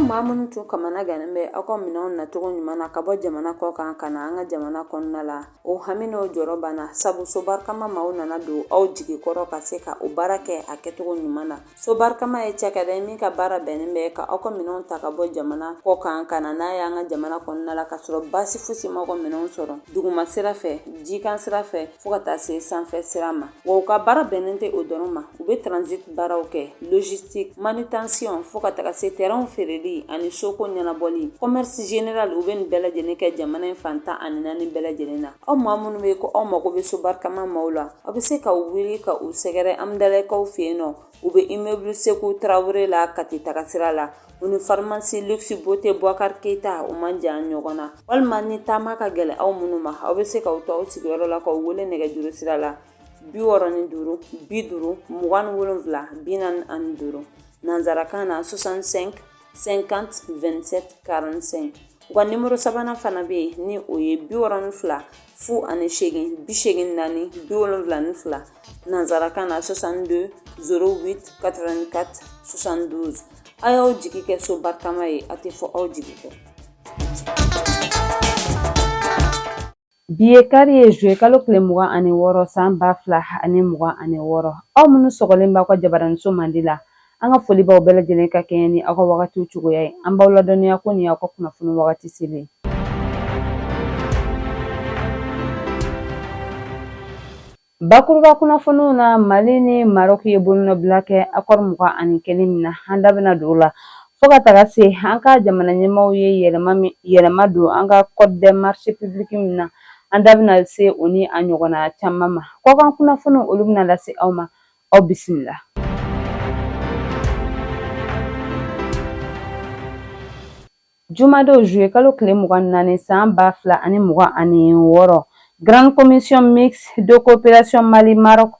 maa minnu tun kamana gannen bɛ aw ka minɛnw nacogo ɲuman na ka bɔ jamana kɔ kan ka na an ka jamana kɔnɔna la, o hami n'o jɔrɔ banna, sabu Sobarikama maaw nana don aw jigi kɔrɔ ka se ka o baara kɛ a kɛcogo ɲuman na. Sobarikama ye cakɛda ye min ka baara bɛnnen bɛ ka aw ka minɛnw ta ka bɔ jamana kɔ kan ka na n'a ye an ka jamana kɔnɔna la, ka sɔrɔ baasi fosi m'aw ka minɛnw sɔrɔ duguma sira fɛ, jikan sira fɛ, fo ka taa se sanfɛ sira ma. Wa u ka baara bɛnnen tɛ o dɔrɔn ma, u bɛ transit baaraw kɛ, logistique, manutention, fo ka taga se terrainw feereli ani soko ɲɛnabɔli, commerce général. U bɛ nin bɛɛ lajɛlen kɛ jamana in fan 14 bɛɛ lajɛlen na. Aw maa minnu bɛ ko aw mago bɛ Sobarikama maaw la, aw bɛ se ka wuli ka u sɛgɛrɛ Amudalayi fɛ yen nɔ. U bɛ immeuble Seku Tarawele la, Kati taga sira la. U ni pharmacie Luxe Beauté Boubacar Keita, u man jan ɲɔgɔn na. Walima ni taama ka gɛlɛn aw minnu ma, aw bɛ se k'aw to aw sigiyɔrɔ la k'aw wele nɛgɛjuru sira la 65 50 27 45, nansarakan na 65 50 27 45. U ka nimoro sabanan fana bɛ yen, ni o ye 62 08 84 72, nansarakan na 62 08 84 72. A y'aw jigi kɛ Sobarikama ye, a tɛ fɔ aw jigi kɔ. Bi ye kari ye, zuye kalo tile 26 san 2026. Aw minnu sɔgɔlen b'aw ka jabaraninso mandi la, an ka foli b'aw bɛɛ lajɛlen ka kɛɲɛ ni aw ka wagatiw cogoya ye. An b'aw ladɔnniya ko nin y'aw ka kunnafoni wagati selen. Bakuruba kunnafoniw na, Mali ni Maroc ye bolonɔbila kɛ accord 21 min na, an da bɛna don o la, fo ka taga se an ka jamana ɲɛmaaw ye yɛlɛma don an ka code des marchés publics min na, an da bɛna se o ni a ɲɔgɔnna caman ma. Kɔkan kunnafoniw, olu bɛna lase aw ma. Aw bisimila. Jumadon juillet kalo tile 24 san 2026, Grande Commission Mixte de Coopération Mali-Maroc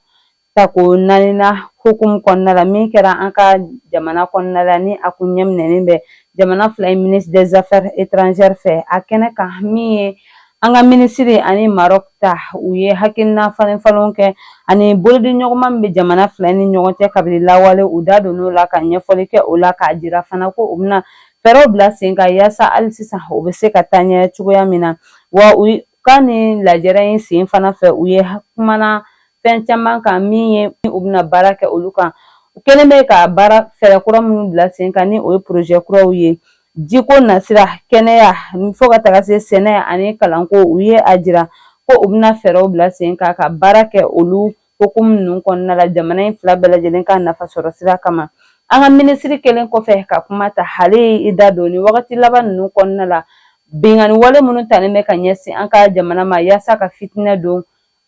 tako naaninan hukumu kɔnɔna la, min kɛra an ka jamana kɔnɔna la, ni a kun ɲɛminɛnen bɛ jamana fila in ministre des affaires étrangères fɛ. A kɛnɛ kan, min ye an ka minisiri ani Maroc ta, u ye hakilina falen falenw kɛ ani bolodiɲɔgɔnma min bɛ jamana fila ni ɲɔgɔn cɛ kabini lawale, u da donn'o la ka ɲɛfɔli kɛ o la, k'a jira fana ko u bɛna fɛɛrɛw bila sen kan yaasa hali sisan o bɛ se ka taa ɲɛ cogoya min na. Wa u ka nin lajɛrɛ in sen fana fɛ, u ye kumana fɛn caman kan min ye u bɛna baara kɛ olu kan. U kɛlen bɛ ka baara fɛɛrɛ kura minnu bila sen kan, ni o ye projet kuraw ye, jiko nasira, kɛnɛya, fo ka taga se sɛnɛ ani kalanko. U ye a jira ko u bɛna fɛɛrɛw bila sen kan ka baara kɛ olu hukumu ninnu kɔnɔna la, jamana in fila bɛɛ lajɛlen ka nafa sɔrɔ sira kama. An ka minisiri kelen kɔfɛ ka kuma ta, ale ye i da don ni wagati laban ninnu kɔnɔna la, binkanni wale minnu talen bɛ ka ɲɛsin an ka jamana ma yaasa ka fitinɛ don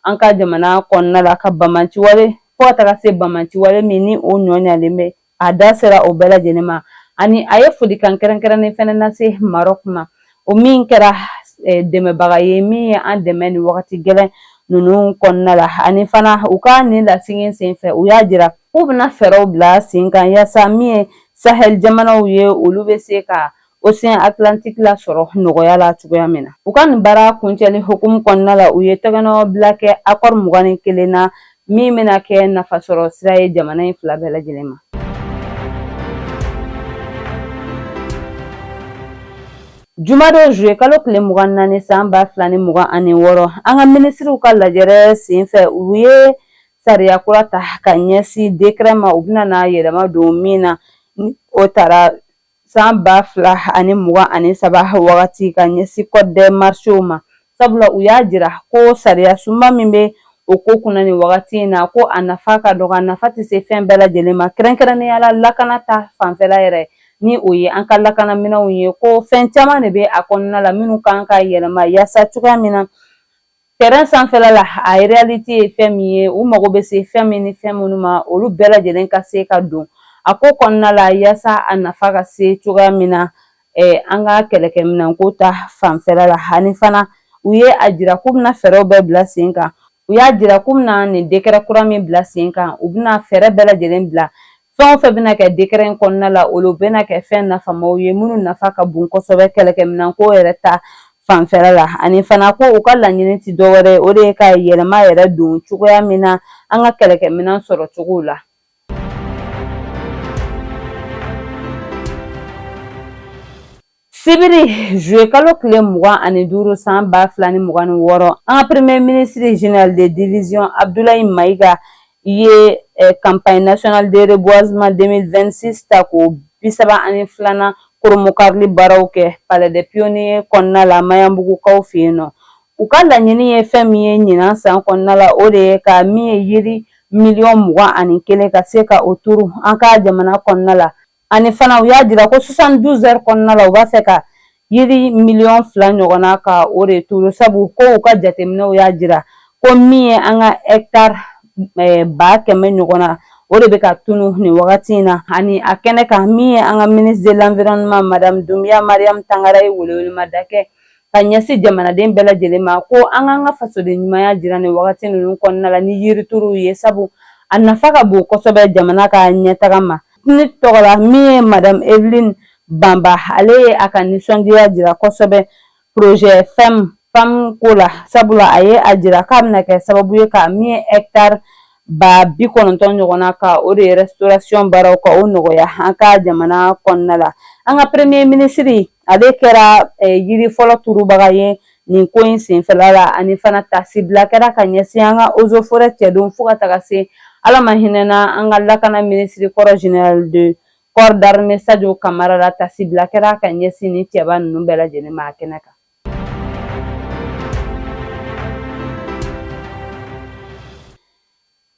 an ka jamana kɔnɔna la, ka banbaanci wale, fo ka taga se banbaanci wale min ni o ɲɔ ɲalen bɛ, a da sera o bɛɛ lajɛlen ma. Ani a ye folikan kɛrɛnkɛrɛnnen fɛnɛ lase Maroc ma, o min kɛra dɛmɛbaga ye min ye an dɛmɛ nin wagati gɛlɛn ninnu kɔnɔna la. Ani fana, u ka nin lasigi sen fɛ, u y'a jira k'u bɛna fɛɛrɛw bila sen kan yaasa min ye Sahel jamanaw ye, olu bɛ se ka Océan Atlantique lasɔrɔ nɔgɔya la cogoya min na. U ka nin baara kuncɛli hukumu kɔnɔna la, u ye tɛgɛnɔ bila kɛ accord 21 na, min bɛna kɛ nafasɔrɔ sira ye jamana in fila bɛɛ lajɛlen ma. Jumadon juillet kalo tile 24 san 2026, an ka minisiriw ka lajɛrɛ sen fɛ, u ye sariya kura ta ka ɲɛsin décret ma, u bɛna na yɛlɛma don min na, ni o tara san 2023 wagati ka ɲɛsin code des marchés ma, sabula u y'a jira ko sariya sunba min bɛ o ko kunna nin wagati in na, ko a nafa ka dɔgɔ, a nafa tɛ se fɛn bɛɛ lajɛlen ma, kɛrɛnkɛrɛnnenya la lakana ta fanfɛla yɛrɛ, ni o ye an ka lakanaminɛnw ye, ko fɛn caman de bɛ a kɔnɔna la minnu kan ka yɛlɛma yaasa cogoya min na terrain sanfɛla la, a réalité ye fɛn min ye, u mago bɛ se fɛn min ni fɛn minnu ma, olu bɛɛ lajɛlen ka se ka don a ko kɔnɔna la yaasa a nafa ka se cogoya min na an ka kɛlɛkɛminɛnko ta fanfɛla la. Ani fana, u ye a jira k'u bɛna fɛɛrɛw bɛɛ bila sen kan. U y'a jira k'u bɛna nin décret kura min bila sen kan, u bɛna fɛɛrɛ bɛɛ lajɛlen bila. Fɛn o fɛn bɛna kɛ décret in kɔnɔna la, olu bɛna kɛ fɛn nafamaw ye minnu nafa ka bon kosɛbɛ kɛlɛkɛminɛnko yɛrɛ ta fanfɛla la. Ani fana, ko u ka laɲini tɛ dɔwɛrɛ ye, o de ye ka yɛlɛma yɛrɛ don cogoya min na an ka kɛlɛkɛminɛn sɔrɔ cogo la. Sibiri juillet kalo tile 25 san 2026, an ka premier ministre général de division Abdoulaye Maïga ye campagne nationale de reboisement 2026 ta ko 32nan koromokarili baaraw kɛ palais des pionniers kɔnɔna la Maɲanbugukaw fɛ yen nɔ. U ka laɲini ye fɛn min ye ɲinan san kɔnɔna la, o de ye ka min ye yiri miliyɔn 21 ka se ka o turu an ka jamana kɔnɔna la. Ani fana u y'a jira ko 72 heures kɔnɔna la, u b'a fɛ ka yiri miliyɔn 2 ɲɔgɔnna ka o de turu, sabu ko u ka jateminɛw y'a jira ko min ye an ka hectare 100 000 ɲɔgɔnna, o de bɛ ka tunu nin wagati in na. Ani a kɛnɛ kan, min ye an ka ministre de l'environnement madame Doumbia Mariam Tangara ye welewelemada kɛ ka ɲɛsin jamanaden bɛɛ lajɛlen ma ko an k'an ka fasoden ɲumanya jira nin wagati ninnu kɔnɔna la ni yirituruw ye, sabu a nafa ka bon kosɛbɛ jamana ka ɲɛtaga ma. Ne tɔgɔ la, min ye madame Evelyne Banba, ale ye a ka nisɔndiya jira kosɛbɛ projet FEM PAM ko la, sabula a ye a jira k'a bɛna kɛ sababu ye ka min ye hectare 90 000 ɲɔgɔnna ka o de restauration baaraw ka o nɔgɔya an ka jamana kɔnɔna la. An ka premier ministre, ale kɛra yiri fɔlɔ turubaga ye nin ko in senfɛla la. Ani fana tasibila kɛra ka ɲɛsin an ka eaux et forêts cɛdenw fo ka taga se Ala ma hinɛna an ka lakana minisiri kɔrɔ général de corps d'armée Sadio Kamara la. Tasibila kɛra ka ɲɛsin ni cɛba ninnu bɛɛ lajɛlen ma a kɛnɛ kan.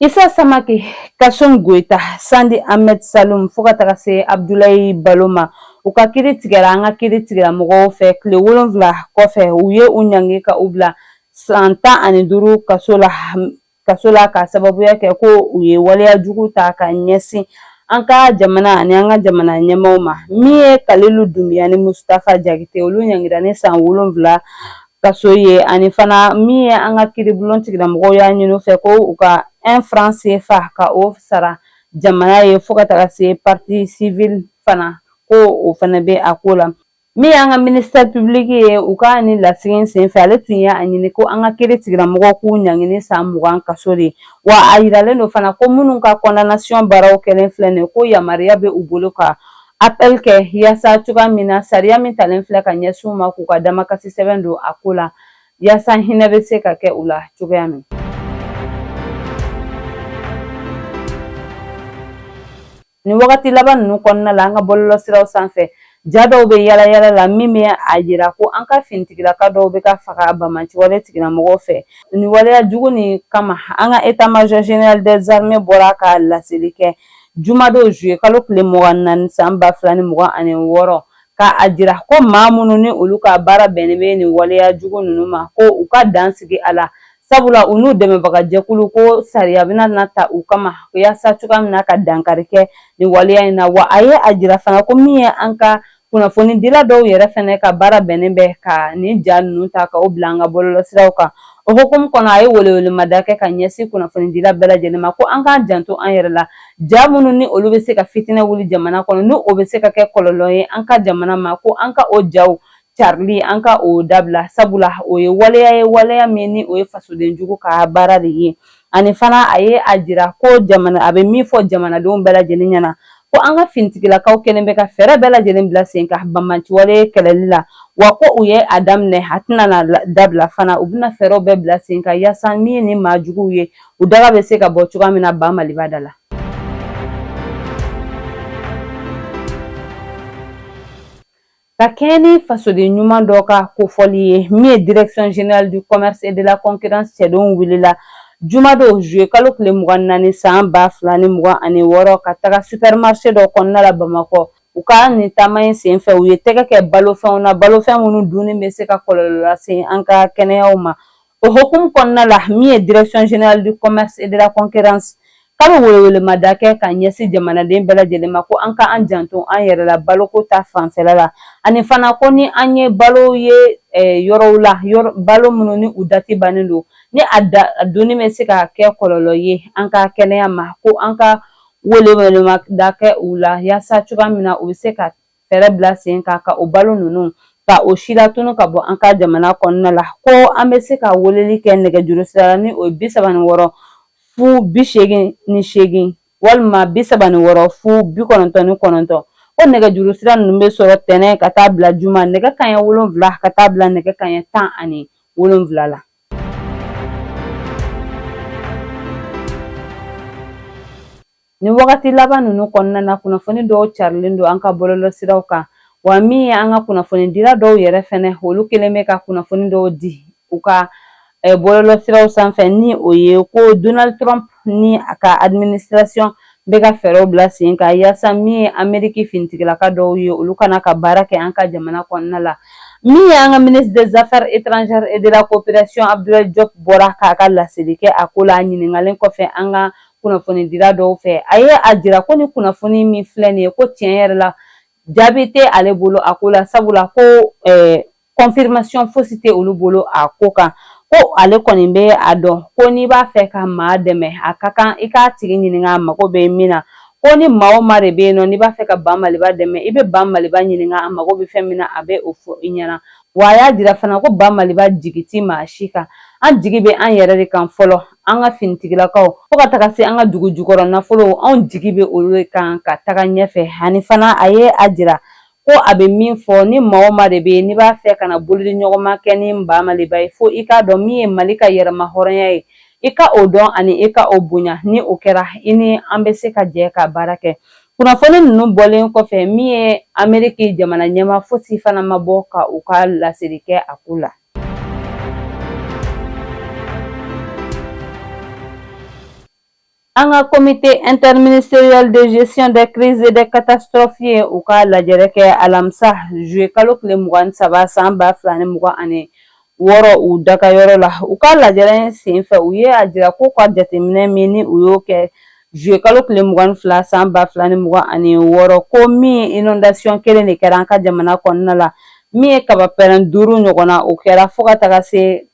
Isa Samake, Kasum Goyita, Sandi Ahmed Salum fo ka taga se Abdulayi Balo ma, u ka kiri tigɛra an ka kiri tigilamɔgɔw fɛ tile 7 kɔfɛ. U ye u ɲangi ka u bila san 15 kaso la ka sababuya kɛ ko u ye waleya jugu ta ka ɲɛsin an ka jamana ani an ka jamana ɲɛmaaw ma. Min ye Kalilu Dunbiya ni Mustafa Jakite, olu ɲangira ni san 7 kaso ye. Ani fana min ye an ka kiiribulon tigilamɔgɔw y'a ɲini u fɛ ko u ka 1 franc CFA ka o sara jamana ye, fo ka taga se partie civile fana ko o fana bɛ a ko la. Min y'an ka ministère public ye, u ka ni lasigi senfɛ, ale tun ye a ɲini ko an ka kiiri tigilamɔgɔw k'u ɲangi ni san 20 kaso de. Wa a yiralen don fana ko minnu ka condamnation baaraw kɛlen filɛ nin ye, ko yamaruya bɛ u bolo ka appel kɛ yaasa cogoya min na sariya min talen filɛ ka ɲɛsin u ma, k'u ka damakasi sɛbɛn don a ko la yaasa hinɛ bɛ se ka kɛ u la cogoya min. Nin wagati laban ninnu kɔnɔna la, an ka bɔlɔlɔsiraw sanfɛ, ja dɔw bɛ yala yala la min bɛ a jira ko an ka finitigilaka dɔw bɛ ka faga banbaanciwale tigilamɔgɔw fɛ. Nin waleya jugu nin kama, an ka état major général des armées bɔra ka laseli kɛ jumadon juillet kalo tile 24 san 2026, ka a jira ko maa minnu ni olu ka baara bɛnnen bɛ nin waleya jugu ninnu ma, ko u ka dan sigi a la, sabula u n'u dɛmɛbaga jɛkulu, ko sariya bɛna na ta u kama yaasa cogoya min na ka dankari kɛ nin waleya in na. Wa a ye a jira fana ko min ye an ka kunnafonidila dɔw yɛrɛ fɛnɛ ka baara bɛnnen bɛ ka nin ja ninnu ta ka o bila an ka bɔlɔlɔsiraw kan. O hukumu kɔnɔ, a ye welewelemada kɛ ka ɲɛsin kunnafonidila bɛɛ lajɛlen ma ko an k'an janto an yɛrɛ la, ja minnu ni olu bɛ se ka fitinɛ wuli jamana kɔnɔ, ni o bɛ se ka kɛ kɔlɔlɔ ye an ka jamana ma, ko an ka o jaw carili, an ka o dabila, sabula o ye waleya ye, waleya min ni o ye fasoden jugu ka baara de ye. Ani fana a ye a jira ko jamana a bɛ min fɔ jamanadenw bɛɛ lajɛlen ɲɛna, ko an ka finitigilakaw kɛlen bɛ ka fɛɛrɛ bɛɛ lajɛlen bila sen kan banbaanciwale kɛlɛli la, wa ko u ye a daminɛ, a tɛna na dabila fana. U bɛna fɛɛrɛw bɛɛ bila sen kan yaasa min ye ni maa juguw ye, u daga bɛ se ka bɔ cogoya min na ba Maliba da la. Ka kɛɲɛ ni fasoden ɲuman dɔ ka kofɔli ye, min ye direction générale du commerce et de la concurrence cɛdenw wulila jumadon juillet kalo tile 24 san 2026 ka taga supermarché dɔ kɔnɔna la Bamakɔ. U ka nin taama in senfɛ, u ye tɛgɛ kɛ balofɛnw na, balofɛn minnu dunni bɛ se ka kɔlɔlɔ lase an ka kɛnɛyaw ma. O hukumu kɔnɔna la, min ye direction générale du commerce et de la concurrence k'a bɛ welewelemada kɛ ka ɲɛsin jamanaden bɛɛ lajɛlen ma ko an ka an janto an yɛrɛ la baloko ta fanfɛla la. Ani fana ko ni an ye balo ye yɔrɔw la, balo minnu ni u dati bannen don, ni a dunni bɛ se ka kɛ kɔlɔlɔ ye an ka kɛnɛya ma, ko an ka welewelemada kɛ u la yaasa cogoya min na u bɛ se ka fɛɛrɛ bila sen kan ka o balo ninnu ka o silatunu ka bɔ an ka jamana kɔnɔna la. Ko an bɛ se ka weleli kɛ nɛgɛjuru sira la, ni o ye 36 0 88 walima 36 0 99. Ko nɛgɛjuru sira ninnu bɛ sɔrɔ tɛnɛn ka taa bila juma nɛgɛ kanɲɛ 7 ka taa bila nɛgɛ kanɲɛ 17 la. Nin wagati laban ninnu kɔnɔna na, kunnafoni dɔw carilen don an ka bɔlɔlɔsiraw kan, wa min ye an ka kunnafonidila dɔw yɛrɛ fɛnɛ, olu kelen bɛ ka kunnafoni dɔw di u ka bɔlɔlɔsiraw sanfɛ, ni o ye ko Donald Trump ni a ka administration bɛ ka fɛɛrɛw bila sen kan yaasa min ye Ameriki finitigilaka dɔw ye, olu kana ka baara kɛ an ka jamana kɔnɔna la. Min ye an ka ministre des Affaires étrangères et de la coopération Abdoulaye Diop bɔra k'a ka laseli kɛ a ko la, ɲininkalen kɔfɛ an ka kunnafonidila dɔw fɛ, a ye a jira ko ni kunnafoni min filɛ nin ye, ko tiɲɛ yɛrɛ la jaabi tɛ ale bolo a ko la, sabula ko confirmation fosi tɛ olu bolo a ko kan. Ko ale kɔni bɛ a dɔn ko n'i b'a fɛ ka maa dɛmɛ, a ka kan i k'a tigi ɲininka a mago bɛ min na. Ko ni maa o maa de bɛ yen nɔ, n'i b'a fɛ ka Ba Maliba dɛmɛ, i bɛ Ba Maliba ɲininka a mago bɛ fɛn min na, a bɛ o fɔ i ɲɛna. Wa a y'a jira fana ko Ba Maliba jigi ti maa si kan, an jigi bɛ an yɛrɛ de kan fɔlɔ, an ka finitigilakaw, fo ka taga se an ka dugu jukɔrɔ nafolow, anw jigi bɛ olu de kan ka taga ɲɛfɛ. Ani fana a ye a jira ko a bɛ min fɔ, ni maa o maa de bɛ yen n'i b'a fɛ ka na bolodiɲɔgɔnma kɛ ni Ba Maliba ye, fo i k'a dɔn min ye Mali ka yɛrɛmahɔrɔnya ye, i ka o dɔn ani i ka o bonya. Ni o kɛra, i ni an bɛ se ka jɛ ka baara kɛ. Kunnafoni ninnu bɔlen kɔfɛ, min ye Ameriki jamana ɲɛmaa fosi fana ma bɔ ka u ka laseli kɛ a ko la. An ka comité interministériel de gestion des crises et des catastrophes ye u ka lajɛrɛ kɛ alamisa juillet kalo tile 23 san 2026 u dakayɔrɔ la. U ka lajɛrɛ in senfɛ, u ye a jira ko ka jateminɛ min ni u y'o kɛ juillet kalo tile 22 san 2026, ko min ye inondation kelen de kɛra an ka jamana kɔnɔna la, min ye kabapɛrɛn 5 ɲɔgɔnna, o kɛra, fo ka taga se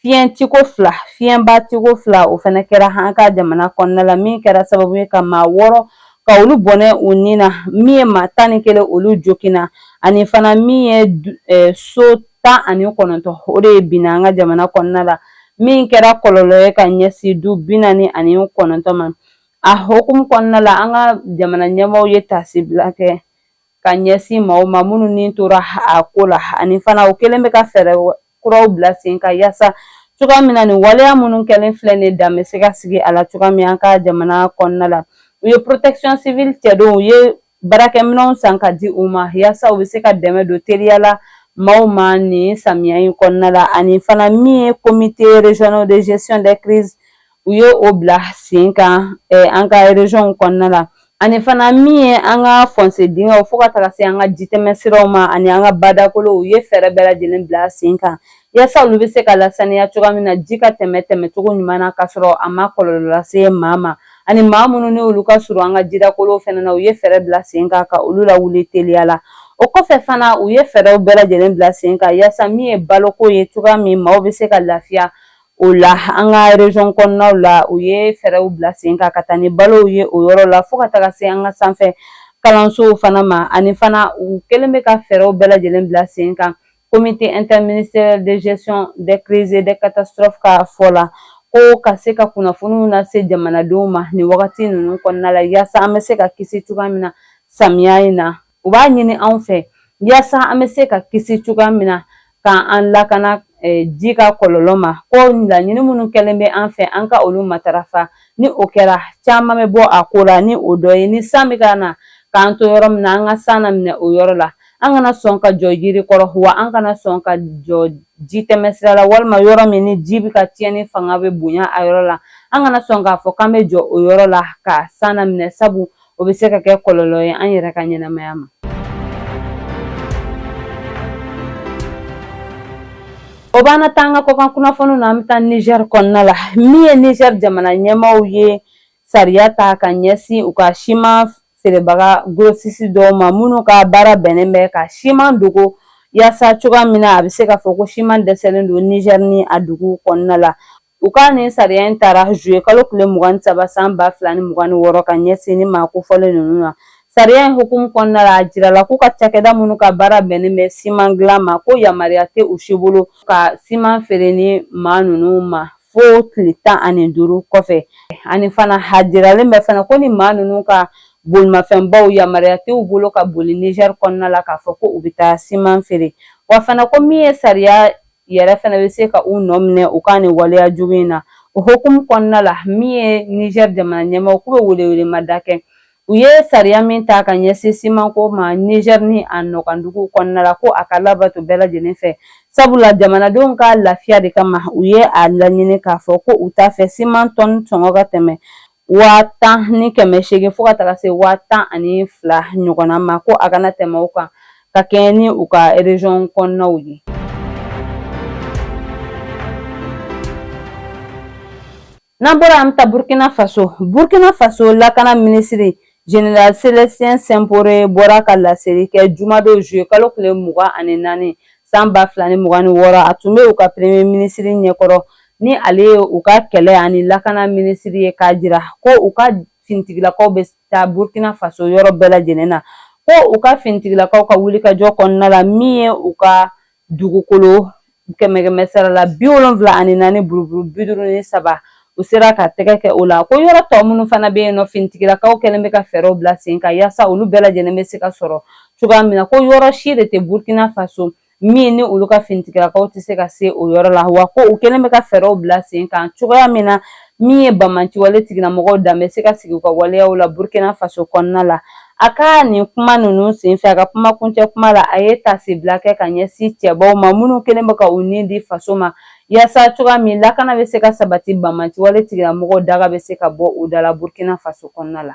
fiɲɛ ciko fila, fiɲɛba ciko fila, o fana kɛra an ka jamana kɔnɔna la, min kɛra sababu ye ka maa 6 ka olu bɔnɛ u ni na, min ye maa 11 olu joginna, ani fana min ye so 19, o de ye binna an ka jamana kɔnɔna la, min kɛra kɔlɔlɔ ye ka ɲɛsin du 49 ma. A hukumu kɔnɔna la, an ka jamana ɲɛmaaw ye taasibila kɛ ka ɲɛsin maaw ma minnu ni tora a ko la, ani fana o kɛlen bɛ ka fɛɛrɛ kuraw bila sen kan yaasa cogoya min na nin waleya minnu kɛlen filɛ nin dan bɛ se ka sigi a la cogoya min an ka jamana kɔnɔna la. U ye protection civile cɛdenw, u ye baarakɛminɛnw san ka di u ma yaasa u bɛ se ka dɛmɛ don teliya la maaw ma nin samiya in kɔnɔna la. Ani fana min ye comité régional de gestion des crises, u ye o bila sen kan an ka région kɔnɔna la, ani fana min ye an ka fossé dingɛw, fo ka taga se an ka jitɛmɛ siraw ma ani an ka badakolow, u ye fɛɛrɛ bɛɛ lajɛlen bila sen kan yaasa olu bɛ se ka lasaniya cogoya min na, ji ka tɛmɛ tɛmɛcogo ɲuman na k'a sɔrɔ a ma kɔlɔlɔ lase maa ma. Ani maa minnu ni olu ka surun an ka jidakolow fana na, u ye fɛɛrɛ bila sen kan ka olu lawuli teliya la. O kɔfɛ fana, u ye fɛɛrɛw bɛɛ lajɛlen bila sen kan yaasa min ye baloko ye, cogoya min maaw bɛ se ka lafiya o la an ka région kɔnɔnaw la, u ye fɛɛrɛw bila sen kan ka taa ni balow ye o yɔrɔ la, fo ka taga se an ka sanfɛ kalansow fana ma. Ani fana u kɛlen bɛ ka fɛɛrɛw bɛɛ lajɛlen bila sen kan, comité interministériel de gestion des crises et des catastrophes ka fɔ la, ko ka se ka kunnafoniw lase jamanadenw ma nin wagati ninnu kɔnɔna la, yaasa an bɛ se ka kisi cogoya min na samiya in na. U b'a ɲini anw fɛ yaasa an bɛ se ka kisi cogoya min na k'an lakana ji ka kɔlɔlɔ ma, ko laɲini minnu kɛlen bɛ an fɛ, an ka olu matarafa. Ni o kɛra, caman bɛ bɔ a ko la. Ni o dɔ ye, ni san bɛ ka na k'an to yɔrɔ min na, an ka san laminɛ o yɔrɔ la. An kana sɔn ka jɔ yiri kɔrɔ, wa an kana sɔn ka jɔ ji tɛmɛ sira la, walima yɔrɔ min ni ji bɛ ka tiɲɛni fanga bɛ bonya a yɔrɔ la, an kana sɔn k'a fɔ k'an bɛ jɔ o yɔrɔ la ka san laminɛ, sabu o bɛ se ka kɛ kɔlɔlɔ ye an yɛrɛ ka ɲɛnamaya ma. O b'an na taa an ka kɔkan kunnafoniw na. An bɛ taa Niger kɔnɔna la. Min ye Niger jamana ɲɛmaaw ye sariya ta ka ɲɛsin u ka siman feerebaga grossiste dɔw ma, minnu ka baara bɛnnen bɛ ka siman dogo, yaasa cogoya min na a bɛ se ka fɔ ko siman dɛsɛlen don Niger ni a dugu kɔnɔna la. U ka nin sariya in tara juillet kalo tile 23 san 2026 ka ɲɛsin ni maa kofɔlen ninnu na. Sariya in hukumu kɔnɔna la, a jirala k'u ka cakɛda minnu ka baara bɛnnen bɛ siman dilan ma, ko yamaruya tɛ u si bolo ka siman feere ni maa ninnu ma fo tile 15 kɔfɛ. Ani fana a jiralen bɛ fana ko ni maa ninnu ka Bolimafɛnbaw yamaruya tɛ u bolo ka boli Niger kɔnɔna la k'a fɔ ko u bɛ taa siman feere. Wa fana ko min ye sariya yɛrɛ fana bɛ se ka u nɔ minɛ u ka nin waleya jugu in na. O hukumu kɔnɔna la, min ye Niger jamana ɲɛmaaw k'u bɛ welewelemada kɛ, u ye sariya min ta ka ɲɛsin simanko ma Niger ni a nɔkanduguw kɔnɔna la, ko a ka labato bɛɛ lajɛlen fɛ, sabula jamanadenw ka lafiya de kama u ye a laɲini k'a fɔ ko u t'a fɛ siman tɔni sɔngɔ ka tɛmɛ 10 800 fo ka taga se 12,000 ɲɔgɔnna ma, ko a kana tɛmɛ o kan ka kɛɲɛ ni u ka région kɔnɔnaw ye. N'an bɔra, an bɛ taa Burkina Faso. Burkina Faso lakana minisiri Général Célestin Simporé bɔra ka laseli kɛ jumadon juillet kalo tile 24 san 2026. A tun bɛ u ka premier ministre ɲɛkɔrɔ, ni ale ye u ka kɛlɛ ani lakana minisiri ye, k'a jira ko u ka finitigilakaw bɛ taa Burkina Faso yɔrɔ bɛɛ lajɛlen na, ko u ka finitigilakaw ka wulikajɔ kɔnɔna la, min ye u ka dugukolo kɛmɛ kɛmɛ sara la 74 buruburu 53, u sera ka tɛgɛ kɛ o la, ko yɔrɔ tɔ minnu fana bɛ yen nɔ, finitigilakaw kɛlen bɛ ka fɛɛrɛw bila sen kan yaasa olu bɛɛ lajɛlen bɛ se ka sɔrɔ cogoya min na, ko yɔrɔ si de tɛ Burkina Faso min ni olu ka finitigilakaw tɛ se ka se o yɔrɔ la. Wa ko u kɛlen bɛ ka fɛɛrɛw bila sen kan cogoya min na, min ye banbaanciwale tigilamɔgɔw dan bɛ se ka sigi u ka waleyaw la Burkina Faso kɔnɔna la. A ka nin kuma ninnu senfɛ, a ka kuma kuncɛ kuma la, a ye taasibila kɛ ka ɲɛsin cɛbaw ma minnu kɛlen bɛ ka u ni di faso ma, yaasa cogoya min lakana bɛ se ka sabati, banbaanciwale tigilamɔgɔw daga bɛ se ka bɔ u da la Burkina Faso kɔnɔna la.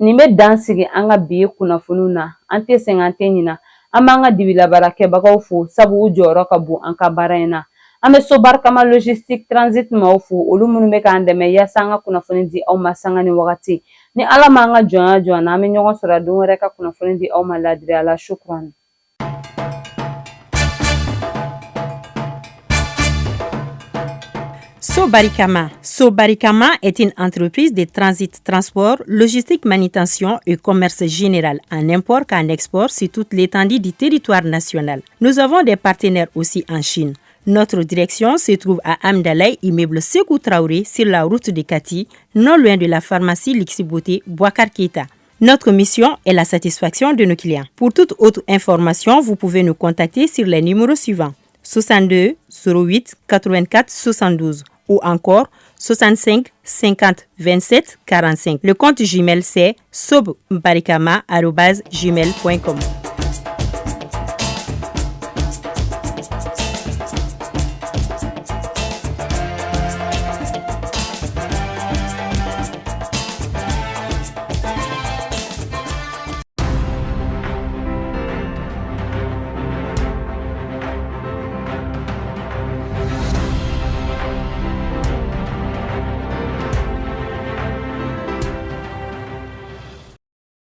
Nin bɛ dan sigi an ka bi kunnafoniw na. An tɛ sɛgɛn, an tɛ ɲina. An b'an ka dibilabarakɛbagaw fo, sabu u jɔyɔrɔ ka bon an ka baara in na. An bɛ so barikama logistique transit maaw fo, olu minnu bɛ k'an dɛmɛ yaasa an ka kunnafoni di aw ma sanga ni wagati. Ni Ala m'an ka jɔnya jɔ an na, an bɛ ɲɔgɔn sɔrɔ don wɛrɛ ka kunnafoni di aw ma laadiriya la. Shukran. Sobarikama. Sobarikama est une entreprise de transit, transport, logistique, manutention et commerce général en import qu'en export sur toute l'étendue du territoire national. Nous avons des partenaires aussi en Chine. Notre direction se trouve à Hamdallaye, immeuble Sekou Traoré, sur la route de Kati, non loin de la pharmacie Lixiboté Boikar Keita. Notre mission est la satisfaction de nos clients. Pour toute autre information, vous pouvez nous contacter sur les numéros suivants: 62 08 84 72 ou encore 65 50 27 45. Le compte Gmail, c'est sobbarikama.gmail.com.